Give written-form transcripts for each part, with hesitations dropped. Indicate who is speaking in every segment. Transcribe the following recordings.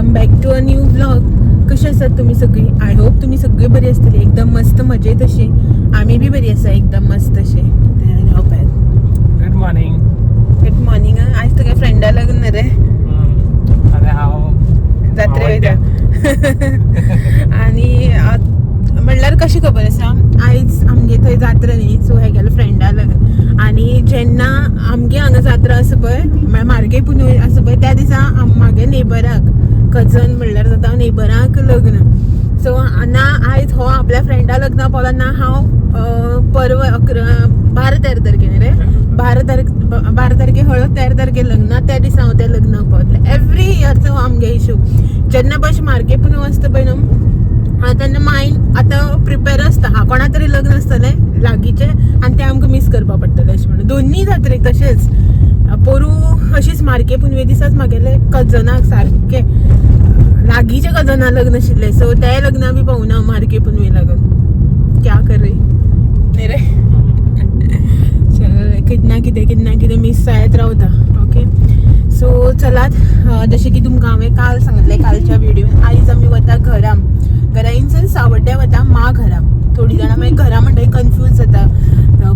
Speaker 1: Welcome back to a new vlog. कशी आसात तुम्ही सगळी? I hope तुम्ही सगळी बरी असतली, एकदम मस्त मजेत अशी. आम्ही बी बरी आसा, एकदम मस्त अशी.
Speaker 2: Good morning.
Speaker 1: Good morning. आज तुगे फ्रेंडा लग्न रे?
Speaker 2: अरे हांव
Speaker 1: जात्रे वयता. आणि म्हणल्यार कशी खबर आसा, आयज आमगे थंय जात्रा न्ही, सो हेगेले फ्रेंडा लग्न. आनी जेन्ना आमगे हांगा जात्रा आसा पळय, म्हळ्यार मार्गे पुनव आसा पळय, त्या दिसा म्हागे नेबराक, कजन म्हणल्यार जाता, नेबराक लग्न. सो ना आयज हो आपल्या फ्रेंडा लग्नाक पावला ना हांव. परवा 11 तारखे न्ही रे, 12 तारखे हळद, 13 तारखे लग्न. त्या दिसा हांव त्या लग्नाक पावतलें. एवरी इयरचो हो आमगे इशू. जेन्ना बस मार्गे पुनव आसता पळय न्हू, तेन्ना मायंड आतां प्रिपेर आसता, हा कोणा तरी लग्न आसतलें लागींचें आनी तें आमकां मीस करपा पडटलें अशें म्हणून. दोन्ही जात्रेक तशेंच. पोरूं अशीच मार्गे पुनवे दिसाच म्हागेले कजनाक, सारकें लागींचे कजना लग्न आशिल्लें. सो ते लग्न बी पावना मार्गे पुनवे लागून. क्या कर रे न्ही रे? चल, कितें ना कितें कितें ना कितें मीस जायत रावता. ओके, सो चलात, जशें की तुमकां हांवें काल सांगलें कालच्या व्हिडियोन, आयज आमी वता घरा. घरा इन सेन्स सावड्ड्या वता, मा घरा. थोडीं जाणां मागीर घरा म्हणटकीर कन्फ्यूज जाता.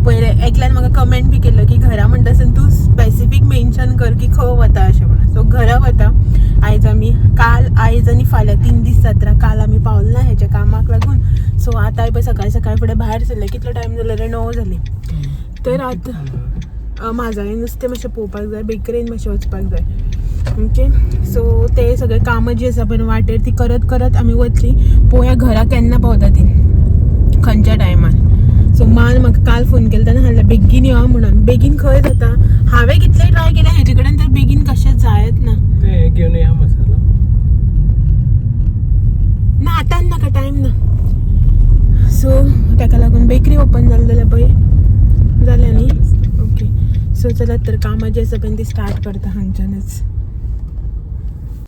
Speaker 1: पयलें एकल्यान म्हाका कमेंट बी केल्लो की घरा म्हणटा आसतना तूं स्पेसिफीक मेन्शन कर की खंय वता अशें म्हणून. सो घरा वता आयज आमी. काल, आयज आनी फाल्यां 3 दीस जात्रा. काल आमी पावले ना हेच्या कामाक लागून. सो आतां पळय सकाळी सकाळी फुडें भायर सरले. कितलो टायम जालो रे? 9 जाली. तर आतां म्हाजांनी नुस्तें मातशें पळोवपाक जाय, बेकरीन मातशें वचपाक जाय. ओके, सो ते सगळे कामां जी आसा पळय वाटेर ती करत करत आमी वतली. पळोवया घरा केन्ना पावता ती, खंयच्या टायमार. सो मान म्हाका काल फोन केला तेन्ना सांगलें बेगीन यो म्हणून. बेगीन खंय जाता? हांवें कितलें ट्राय केलें हेजे कडेन, तर बेगीन कशेंच जायत ना.
Speaker 2: ते घेवन या मसालो.
Speaker 1: ना, आतां नाका, टायम ना. सो ताका लागून बेकरी ओपन जालें जाल्यार पळय जालें न्ही. ओके, सो चलात तर कामां जी आसा पळय ती स्टार्ट करता हांगच्यानच.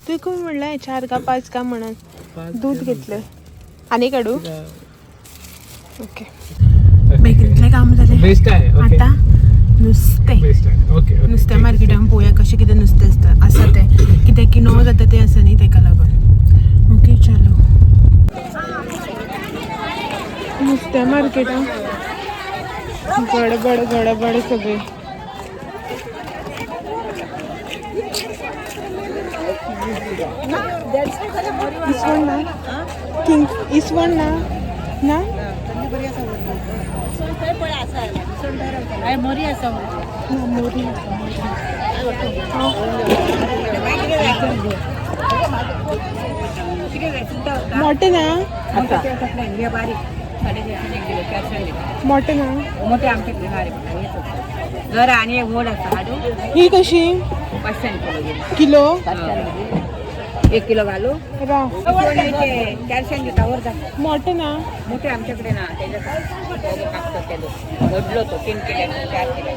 Speaker 1: तुवें खंय म्हणलें 4 का 5 का म्हणून? दूध घेतलं आनी काडू. ओके, बेकरीतलें काम जालें.
Speaker 2: बेस्ट आहे. ओके.
Speaker 1: आता नुस्तें.
Speaker 2: बेस्ट आहे. ओके.
Speaker 1: नुस्तें मार्केटान पळोवया कशें कितें नुस्तें आसता आसा तें, कित्याक की णव जाता तें आसा न्ही, तेका लागून. ओके, चालो नुस्त्या मार्केटान. गडबड गडबड सगळी. इसवण ना, किंग इसवण ना ना.
Speaker 3: मोरी आसा.
Speaker 1: ना, मोरी. मोठे ना.
Speaker 3: बारीक 350 किलो, 400.
Speaker 1: मोठे ना.
Speaker 3: मोठे आमच्याकडे बारीक घर आणि एक व्हड आसा हाडू.
Speaker 1: ही कशी?
Speaker 3: 500 किलो गेली.
Speaker 1: किलो?
Speaker 3: 1 किलो घालू?
Speaker 1: राव.
Speaker 3: 400 दिता वर जा.
Speaker 1: मोठे ना.
Speaker 3: मोठे आमच्याकडे ना, त्याच्या व्हडलो तो 3 किलो, 4 किलो.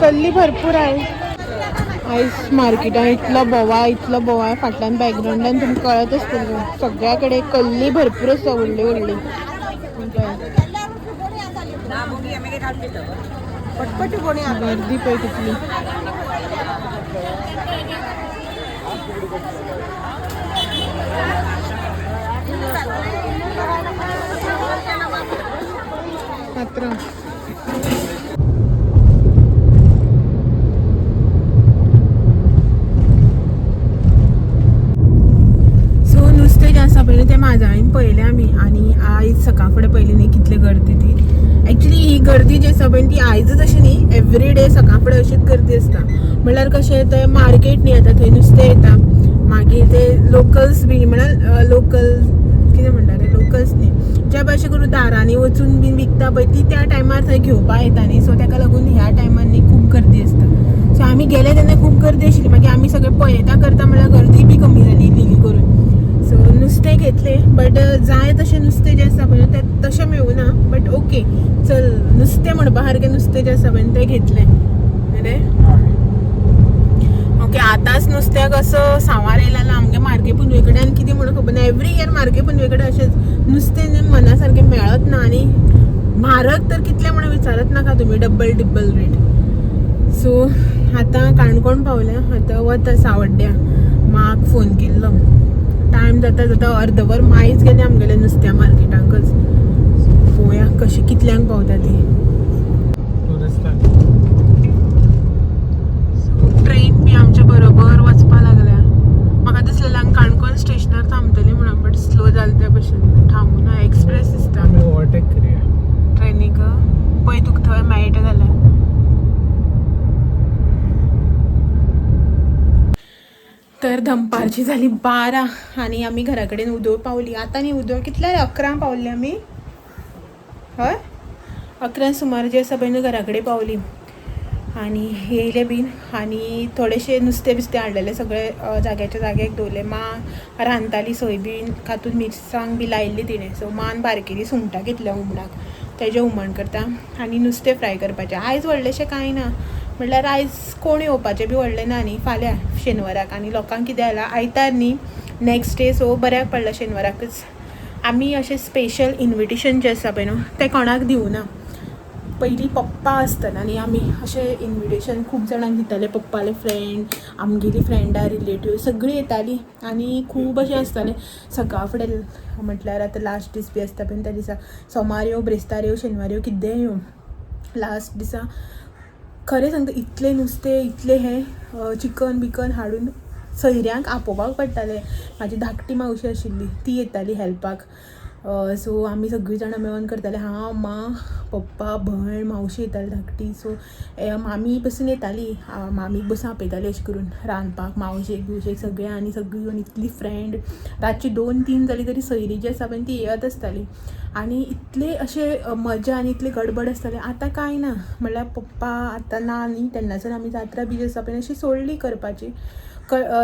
Speaker 1: कल्ली भरपूर आहे. आयज मार्केटान इतलो बोवाळ, इतलो बोवाळ. फाटल्यान बॅकग्रावंडान तुमकां कळत आसतलें, सगळ्या कडेन कल्ली भरपूर आसा, व्हडली व्हडली. गर्दी पळय कितली. मात्र सो नुस्तें जें आसा पळय तें माजाळीन पळयलें आमी. आनी आयज सकाळ फुडें पळयली न्ही कितली गर्दी ती. एक्चुली ही गर्दी जी आसा पळय ती आयजच अशी न्ही, एवरी डे सकाळ फुडें अशीच गर्दी आसता. म्हणल्यार कशें तें मार्केट न्ही आतां, थंय नुस्तें येता, मागीर ते लोकल्स बी, म्हणल्यार लोकल कितें म्हणटा ते लोकल्स न्ही, ज्या भाशे करून दारांनी वचून बीन विकता पळय ती त्या टायमार थंय घेवपा येता न्ही. सो ताका लागून ह्या टायमार न्ही खूब गर्दी आसता. सो आमी गेले तेन्ना खूब गर्दी आशिल्ली. मागीर आमी सगळे पळयता करता म्हणल्यार गर्दी बी कमी जाली इल्ली इल्ली करून. सो नुस्तें घेतलें, बट जाय तशें नुस्तें जें आसा पळय तें तशें मेळूना. बट ओके, चल, नुस्तें म्हणपा सारकें नुस्तें जें आसा पळय तें घेतलें रे. ओके, आतांच नुस्त्याक असो सांवार येयला ना आमगे मार्गे पुनवे कडेन कितें म्हणून खबर ना. एवरी इयर मार्गे पुनवे कडेन अशेंच नुस्तें न्ही मना सारकें मेळत ना. आनी म्हारग तर कितलें म्हणून विचारत नाका तुमी, डब्बल टिब्बल रेट. सो आतां काणकोण पावल्या, आतां वता सावड्ड्या. माक फोन केल्लो, टायम जाता जाता अर्दवर मायच गेले आमगेले नुस्त्या मार्केटाकच. पळोवया कशी कितल्यांक पावता ती.
Speaker 2: टुरिस्टांक.
Speaker 1: सो ट्रेन बी आमच्या बरोबर वचपा लागल्या. म्हाका दिसलेलें हांगा काणकोण स्टेशनार थांबतली म्हणून, बट स्लो जालें त्या भशेन, थांबूना. एक्सप्रेस दिसता.
Speaker 2: आमी ओवरटेक करुया.
Speaker 1: ट्रेनीक पळय तुका थंय मेळटा जाल्यार. तर दनपारची जाली 12 आनी आमी घरा कडेन उदय पावली आतां न्ही. उदय कितल्या रे, 11 पावली आमी? हय, 11 सुमार जे आसा पळय न्हू घरा कडेन पावली आनी येयले बीन आनी थोडेशे नुस्तें बिस्तें हाडलेलें सगळें जाग्याच्या जाग्याक दवरलें. माँ रांदताली सोयबीन, तातूंत मिरसांग बी लायिल्ली तिणें. सो मान बारकेली सुंगटां घेतल्या हुमणाक, तेजें हुमण करता आनी नुस्तें फ्राय करपाचें. आयज व्हडलेशें कांय ना, म्हणल्यार आयज कोण येवपाचें बी व्हडलें ना न्ही, फाल्यां शेनवाराक. आनी लोकांक कितें जालां, आयतार न्ही नेक्स्ट डे, सो बऱ्याक पडला शेनवाराकच. आमी अशें स्पेशल इनविटेशन जें आसा पळय न्हू तें कोणाक दिवना. पयलीं पप्पा आसतना न्ही आमी अशें इनविटेशन खूब जाणांक दिताले. पप्पाले फ्रेंड, आमगेली फ्रेंडां, रिलेटीव सगळीं येतालीं आनी खूब अशें आसतालें. सकाळ फुडें म्हटल्यार आतां लास्ट दीस बी आसता पळय त्या दिसा, सोमार येवं, ब्रेस्तार येवं, शेनवार येवं, किद्देंय येवं, लास्ट दिसा खरें सांगता इतलें नुस्तें, इतलें हें चिकन बिकन हाडून सोयऱ्यांक आपोवपाक पडटालें. म्हाजी धाकटी मावशी आशिल्ली, ती येताली हेल्पाक. सो आमी सगळीं जाणां मेळोन करताले. हांव, माँ, पप्पा, भयण, मावशी येताली धाकटी. सो मामी पसून येताली, मामीक बसून आपयताली अशें करून रांदपाक, मावशेक बिवशेक सगळें. आनी सगळीं येवन इतली फ्रेंड, रातची 2-3 जाली तरी सयरीं जी आसा पळय ती येत आसताली आनी इतले अशें मजा आनी इतली गडबड आसताली. आतां कांय ना, म्हणल्यार पप्पा आतां ना न्ही, तेन्नाच्यान आमी जात्रा बी जी आसा पळय अशी सोडली करपाची.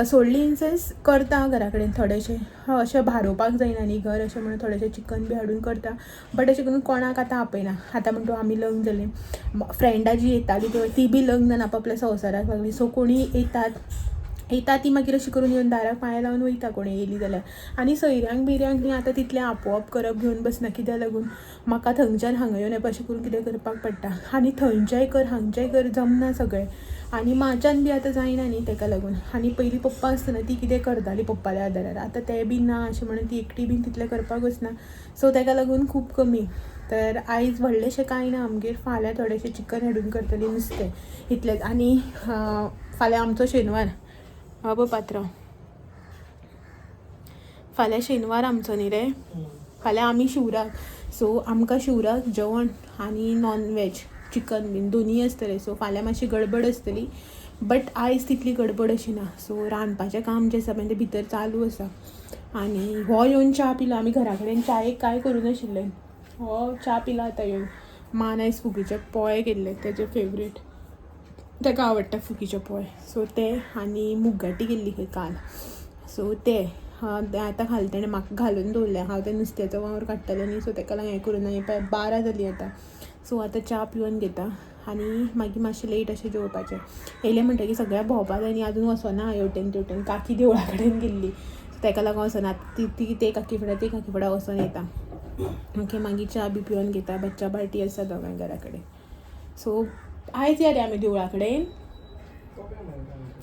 Speaker 1: सोडली इन सेन्स करता घरा कडेन थोडेशें, अशें भारोवपाक जायना न्ही घर, अशें म्हणून थोडेशें चिकन बी हाडून करता, बट अशें करून कोणाक आतां आपयना. आतां म्हणटा आमी लग्न जालीं, फ्रेंडां जी येतालीं पळय ती बी लग्न जावन आपापल्या संवसाराक लागली. सो कोणी येतात येता ती मागीर अशी करून येवन दाराक पांय लावन वयता कोणी येयली जाल्यार. आनी सोयऱ्यांक बियऱ्यांक न्ही आतां तितलें आपोवप करप घेवन बसना. कित्याक लागून म्हाका थंयच्यान हांगा येवन अशें करून कितें करपाक पडटा आनी थंयचेंय कर हांगचेंय कर, जमना सगळें आनी म्हाज्यान बी आतां जायना न्ही तेका लागून. आनी पयलीं पप्पा आसतना ती कितें करताली पप्पाल्या आदारार, आतां तें बी ना अशें म्हणून ती एकटी बीन तितलें करपाक वचना, सो तेका लागून खूब कमी. तर आयज व्हडलेशें कांय ना आमगेर. फाल्यां थोडेशें चिकन हाडून करतली, नुस्तें, इतलेंच. आनी फाल्यां आमचो शेनवार. हा पळय पात्रांव, फाल्यां शेनवार आमचो न्ही रे, फाल्यां आमी शिवराक. सो आमकां शिवराक जेवण आनी नॉन वेज चिकन बीन दोनीय आसतलें. सो फाल्यां मातशी गडबड आसतली, बट आयज तितली गडबड अशी ना. सो रांदपाचें काम जें आसा पळय तें भितर चालू आसा. आनी हो येवन च्या पिलो. आमी घरा कडेन च्यायेक कांय करूं नाशिल्लें, हो च्या पिला आतां येवन. मान आयज फुगीचे पोळे केल्ले, तेजे फेवरेट, ताका आवडटा फुगीचे पोळे. सो ते आनी मुगगाटी केल्ली खंय काल, सो ते आतां खाले तेणें, म्हाका घालून दवरलें. हांव तें नुस्त्याचो वावर काडटालें न्ही, सो ताका लागून हें करूं ना. पळय 12 जालीं आतां. सो आतां च्या पिवन घेता आनी मागीर मातशें लेट अशें जेवपाचें. येयलें म्हणटकीर सगळ्या भोंवपा जाय न्ही. आजून वचना हेवटेन तेवटेन, काकी देवळा कडेन गेल्ली, सो ताका लागून वचना. ती ती ते काकी फुडें ते काकी फुडें वचोन येता. ओके, मागीर च्या बी पिवन घेता. बच्चा पार्टी आसा दोगांय घरा कडेन. सो आयज या रे आमी देवळा कडेन.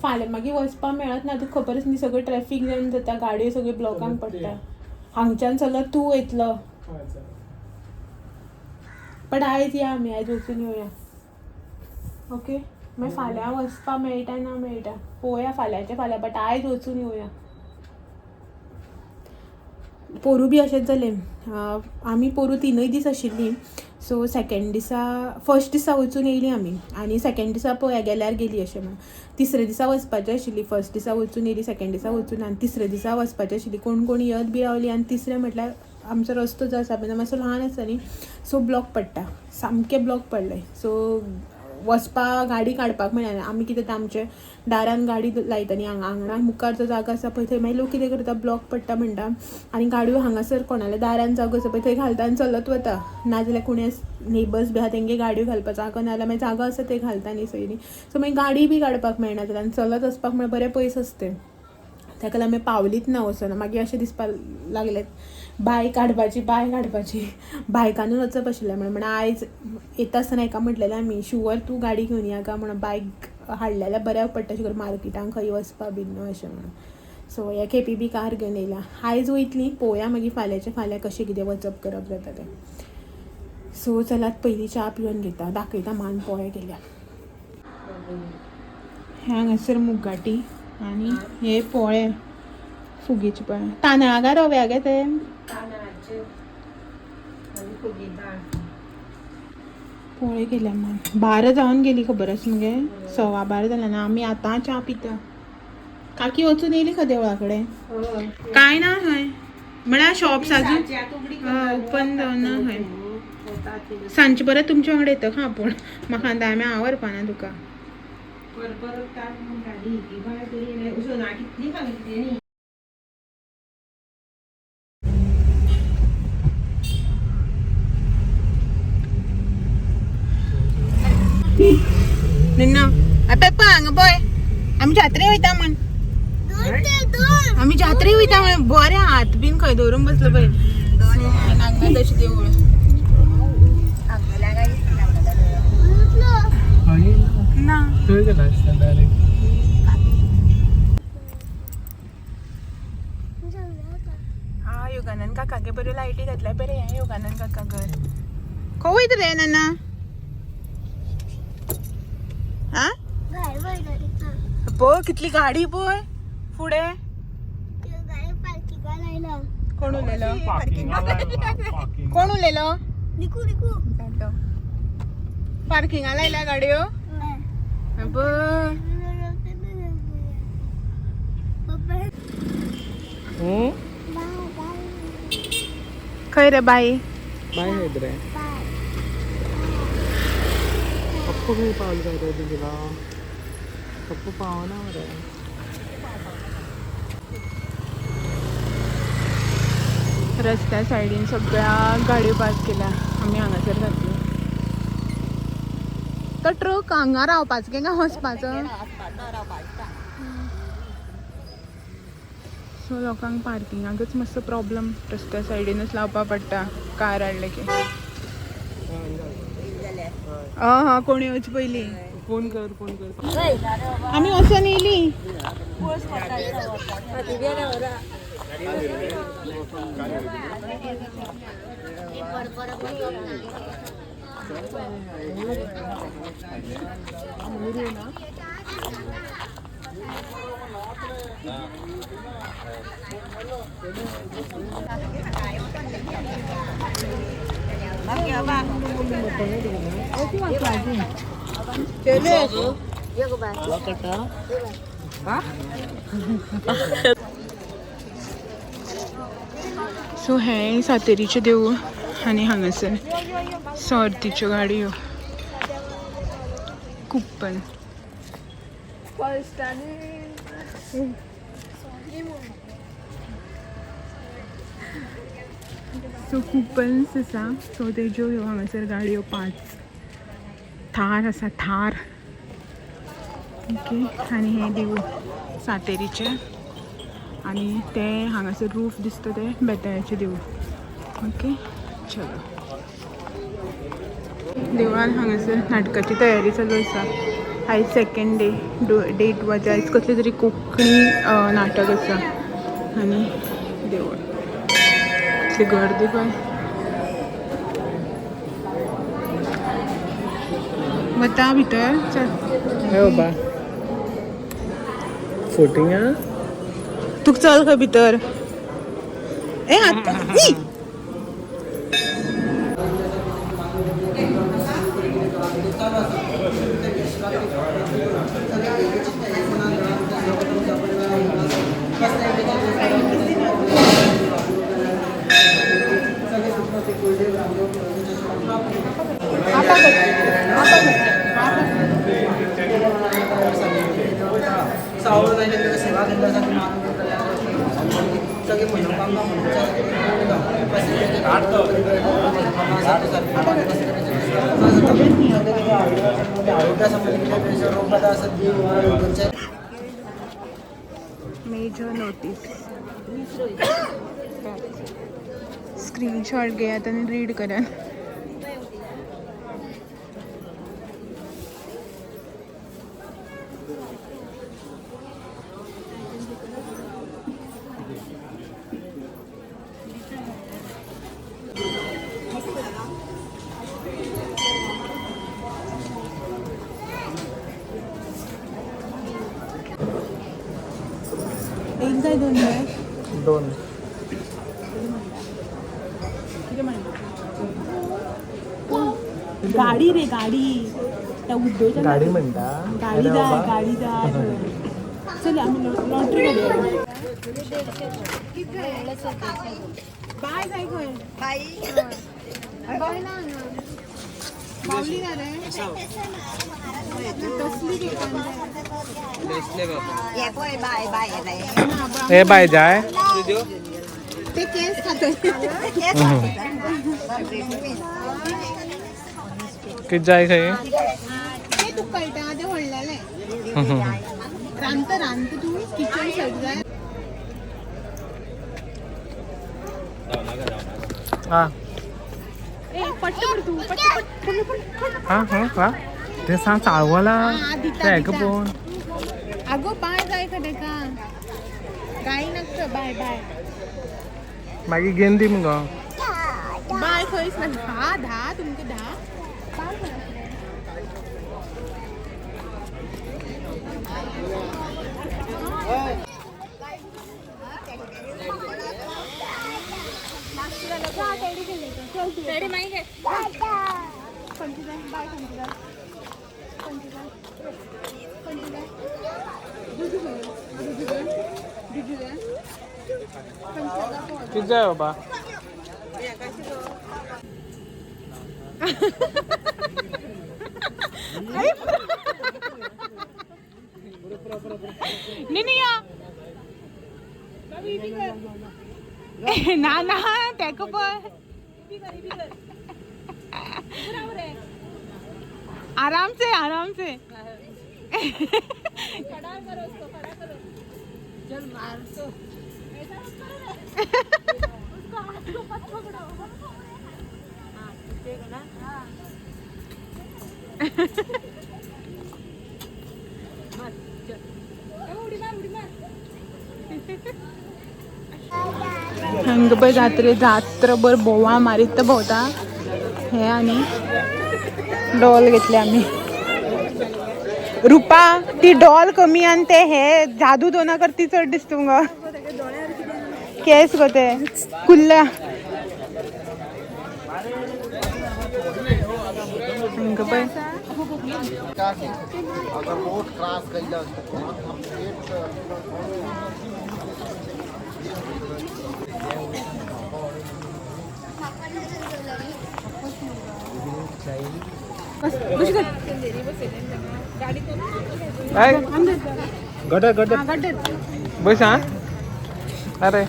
Speaker 1: फाल्यां मागीर वचपाक मेळत ना, तुका खबर आसा न्ही, सगळें ट्रॅफीक जॅम जाता, गाडयो सगळ्यो ब्लॉकान पडटा. हांगच्यान चलत तूं वयतलो, बट आयज या आमी, आयज वचून येवया. ओके, मागीर फाल्यां वचपाक मेळटा ना मेळटा पळोवया, फाल्यांचें फाल्यां, बट आयज वचून येवया. पोरूं बी अशेंच जालें. आमी पोरूं 3 दीस आशिल्लीं. सो सेकेंड दिसा, फर्स्ट दिसा वचून येयलीं आमी आनी सेकेंड दिसा पळोवया गेल्यार गेली अशें म्हणून. तिसऱ्या दिसा वचपाचें आशिल्ली. फर्स्ट दिसा वचून येयली, सेकेंड दिसा वचून आनी तिसऱ्या दिसा वचपाचें आशिल्ली. कोण कोण येत बी रावली. आनी तिसरें म्हटल्यार आमचो रस्तो जो आसा पळय मातसो ल्हान आसा न्ही, सो ब्लॉक पडटा, सामकें ब्लॉक पडलें. सो वचपा गाडी काडपाक मेळना. आमी कितें जाता, आमचे दारान गाडी लायता न्ही, हांगा आंगणान मुखार जो जागो आसा पळय थंय मागीर लोक कितें करता, ब्लॉक पडटा म्हणटा आनी गाडयो हांगासर कोणाल्या दारान जागो आसा पळय थंय घालता आनी चलत वता. नाजाल्यार कोणी नेबर्स बी आहा तेंगे गाडयो घालपाक जागो ना जाल्यार मागीर जागो आसा थंय घालता न्ही सयरीं. सो मागीर गाडी बी काडपाक मेळना जाल्यार आनी चलत वचपाक म्हळ्यार बरें पयस आसता. ताका लागून आमी पावलीच ना वचोन. मागीर अशें दिसपाक लागलें बायक हाडपाची, बायक हाडपाची, बायकानूच वचप आशिल्लें म्हणून. म्हणून आयज येता आसतना हेका म्हटलेलें आमी, शुवर तूं गाडी घेवन या काय म्हणून, बायक हाडलें जाल्यार बऱ्याक पडटा अशें करून मार्केटान खंय वचपा बीन न्हू अशें म्हणून. सो ह्या खेपी बी कार घेवन येयला. आयज वयतली, पळोवया मागीर फाल्यांचें फाल्यां कशें कितें वचप करप जाता तें. सो चलात पयलीं च्या पिवन घेता, दाखयता मान पोळे केल्या. हे हांगासर मुगाटी आनी हे पोळे फुगेचे पोळे, तांदळा काय रव्या गे ते? पोळे केल्या मान. 12 जावन गेली, खबर आसा मगे, 12:15 जालें ना. आमी आतां च्या पिता. काकी वचून येयली खंय देवळा कडेन? काय ना खंय, म्हळ्यार शॉप्स अजून ओपन जावन ना खंय. सांजचे परत तुमच्या वांगडा येता खा, पूण म्हाका आतां आमी हांव व्हरपाना तुका. निन्ना पेप्पा हांगा पळय, आमी जात्रे वयता म्हण, आमी जात्रे वयता म्हण. बरें हात बीन खंय दवरून बसलो पळय. नागनाथाचें देवूळ. ना.
Speaker 2: थंय गेला आसता डायरेक्ट.
Speaker 1: हा, योगानंद काकागे बऱ्यो लायटी घातल्या. बरें हें योगानंद काका घर. खंय वयता रे नाना? आ पळय कितली गाडी पळय फुडें. कोण उलयलो? कोण उलयलो? पार्किंगा लायल्या गाडयो पळय. खंय रे बाई?
Speaker 2: बाय खंय रे पप्पू? खंय पावलो काय रे तुगेलो पप्पू? पावना मरे.
Speaker 1: रस्त्या सायडीन सगळ्या गाडयो पार्क केल्या आमी हांगासर घातली. तो ट्रक हांगा रावपाचो काय वचपाचो? सो लोकांक पार्किंगाकच मातसो प्रॉब्लम, रस्त्या सायडीनच लावपा पडटा कार हाडले की. हय हा, कोण येवचे पयलीं
Speaker 2: फोन कर, फोन कर.
Speaker 1: आमी वचोन येयली. सो हें सातेरीचें देवूळ आनी हांगासर सोर्तीच्यो गाडयो कुप्पन. सो कुपन्स आसा. सो तेज्यो ह्यो हांगासर गाडयो 5 थार आसा, थार. ओके, आनी हें देवूळ सातेरीचें आनी ते हांगासर रूफ दिसता ते बेताळाचें देवूळ. ओके, चलो देवळान हांगासर नाटकाची तयारी चालू आसा. आयज सेकंड डे, डेट वता. आयज कसलें तरी कोंकणी नाटक आसा. आनी देवूळ कितली गर्दी पळय. वता भितर, चल.
Speaker 2: हे बाबा फोटिंगा.
Speaker 1: तुका चल खंय भितर. ए आतां ई!
Speaker 4: सेवा केंद्रासाठी सगळे आरोग्यासंबंधी रोग.
Speaker 1: Major notice. स्क्रीनशॉट घेयात आनी रीड करात. एक जाय दोन जाय?
Speaker 2: दोन.
Speaker 1: कितें म्हणटा? गाडी रे गाडी, त्या उड्डोच्या.
Speaker 2: गाडी म्हणटा.
Speaker 1: गाडी जाय, गाडी जाय. चल, आमी लॉटरी काडया. बाय जाय खंय? बाय ना हांगा. बावली ना रे तसली घेता.
Speaker 2: हे बाय जाय.
Speaker 1: ते केस खातले.
Speaker 2: कित जाय खंय?
Speaker 1: ते तुका कळटा, ते व्हडलेले रांदता रांदता तूं किचन सेट जाय.
Speaker 2: हा.
Speaker 1: ए, पट्ट कर तू, पट्ट पट्ट पट्ट.
Speaker 2: हा हा हा, ते सांग चाळवला.
Speaker 1: हा, दिता,
Speaker 2: ते हेका
Speaker 1: दिता.
Speaker 2: पळोवन.
Speaker 1: अगो बाय जाय का तेका? काय नाका, बाय बाय.
Speaker 2: मागीर घेवन दी मुगो.
Speaker 1: बाय खंयच ना. धा धा तुमकां धा बाय खंय आसलें? खंयची जाय बाय? खंयची जाय? खंयची जाय? खंयची जाय? जुजू खंय? जुजू जाय, जुजू जाय. खंयची जाय पळोवया.
Speaker 2: कित जाय बाबा?
Speaker 1: निनिया ना ना, तेका पळय. आराम से, आराम से.
Speaker 3: चल मारतो.
Speaker 1: हांगा पळय जात्रे, जात्रभर बोवाळ मारीत भोंवता हे. आनी डॉल घेतले आमी. रुपा, ती डॉल कमी आनी ते हे जादू दोना करती चड दिसता मुगो. केस गो ते कुल्ल्या. हांगा पळय.
Speaker 5: अगर रोड क्रॉस कैलस तऽ हम एक
Speaker 1: कशी कर?
Speaker 2: काय गटर गटर.
Speaker 1: हा, गटर.
Speaker 2: बस. हा, अरे.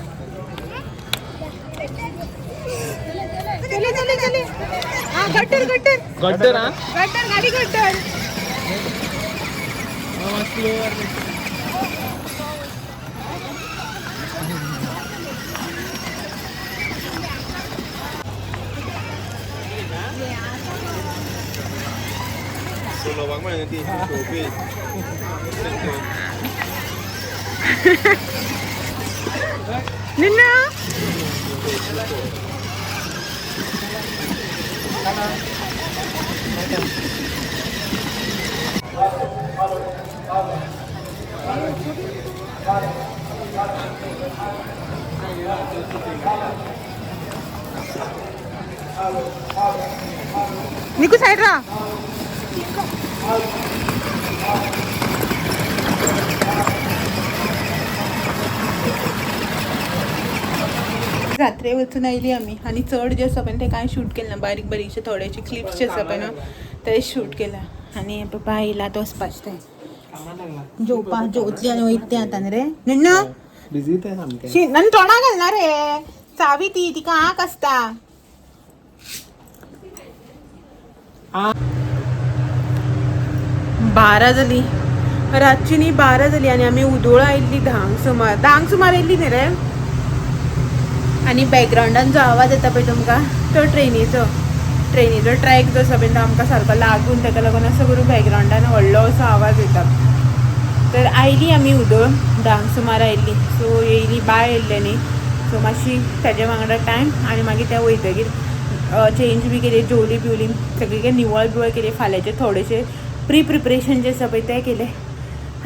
Speaker 1: चले चले चले. हा, गटर गटर.
Speaker 2: गटर हा.
Speaker 1: गटर गाडी, गटर.
Speaker 6: चलोवपाक मेळना ती शोपी.
Speaker 1: निन्ना. निकू, साईड राहा. जात्रे वचून आयली आमी आनी चड जे आसा पळय ते कांय शूट केलें ना. बारीक बारीकशे थोडेशे क्लिप्स जे आसा पळय न्हू ते शूट केला. आनी पप्पा येयला तो वचपाचें तें जेवपा. जेवतली आनी वयता तें आतां रे निण्णा.
Speaker 2: बिजी ते सामकें.
Speaker 1: शी, आनी तोंडा घालना रे चावी. ती तिका आंक आसता. 12 जाली. रातची न्ही 12 जाली आनी आमी उदोळा आयिल्ली 10 सुमार, 10 सुमार येयल्ली न्ही रे. आनी बॅकग्रावंडान जो आवाज येता पळय तुमकां तो ट्रेनीचो, ट्रेनीचो ट्रॅक जो आसा पळय तो आमकां सारको लागून, ताका लागून असो करून बॅकग्रावंडान व्हडलो असो आवाज येता. तर आयली आमी उदोळ 10 सुमार आयली. सो येयली बाय येयल्लें न्ही, सो मातशी ताजे वांगडा टायम आनी मागीर त्या वयतगीर चेंज बी केली, जेवली बिवली, सगळी निवळ बिवळ केली. फाल्यांचे थोडेशे प्री प्रिपरेशन जे आसा पळय तें केलें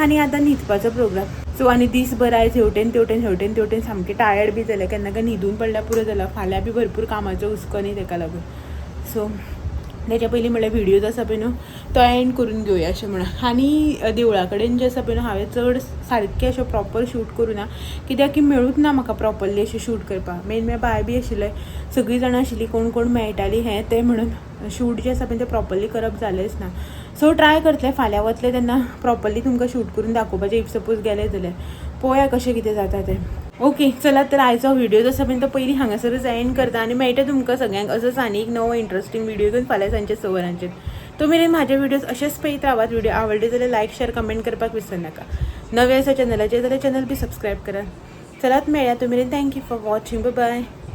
Speaker 1: आनी आतां न्हिदपाचो प्रोग्राम. सो आनी दीसभर आयज हेवटेन तेवटेन हेवटेन तेवटेन सामकें टायर्ड बी जालें. केन्ना केन्ना न्हिदून पडल्यार पुरो जालां. फाल्यां बी भरपूर कामाचो हुस्को न्ही तेका लागून. सो तेच्या पयलीं म्हणल्यार व्हिडियो जो आसा पळय न्हू तो एंड करून घेवया अशें म्हणून. आनी देवळा कडेन जें आसा पळय न्हू हांवें चड सारकें अशें प्रॉपर शूट करूं ना, कित्याक की मेळूच ना म्हाका प्रॉपरली अशें शूट करपाक. मेन म्हळ्यार बाय बी आशिल्लें, सगळीं जाणां आशिल्लीं, कोण कोण मेळटालीं हें तें म्हणून शूट जें आसा पळय तें प्रॉपरली करप जालेंच ना. सो ट्राय करतलें फाल्यां वतलें तेन्ना प्रॉपरली तुमकां शूट करून दाखोवपाचें. If suppose गेलें जाल्यार पळोवया कशें कितें जाता तें. ओके, चला तर आयचो व्हिडिओ जो आसा पळय तो पयलीं हांगासरूच एंड करता आनी मेळटा तुमकां सगळ्यांक असोच आनी एक नवो इंट्रस्टींग व्हिडिओ घेवन फाल्यां सांजचे 6 वरांचेर. तो मेरेन म्हाजे व्हिडियोज अशेच पळयत रावात. व्हिडिओ आवडले जाल्यार लायक, शेअर, कमेंट करपाक विसरनाका. नवे आसा चॅनलाचेर जाल्यार चॅनल बी सबस्क्रायब करात. चलात मेळया, तो मेरेन thank you for watching, bye.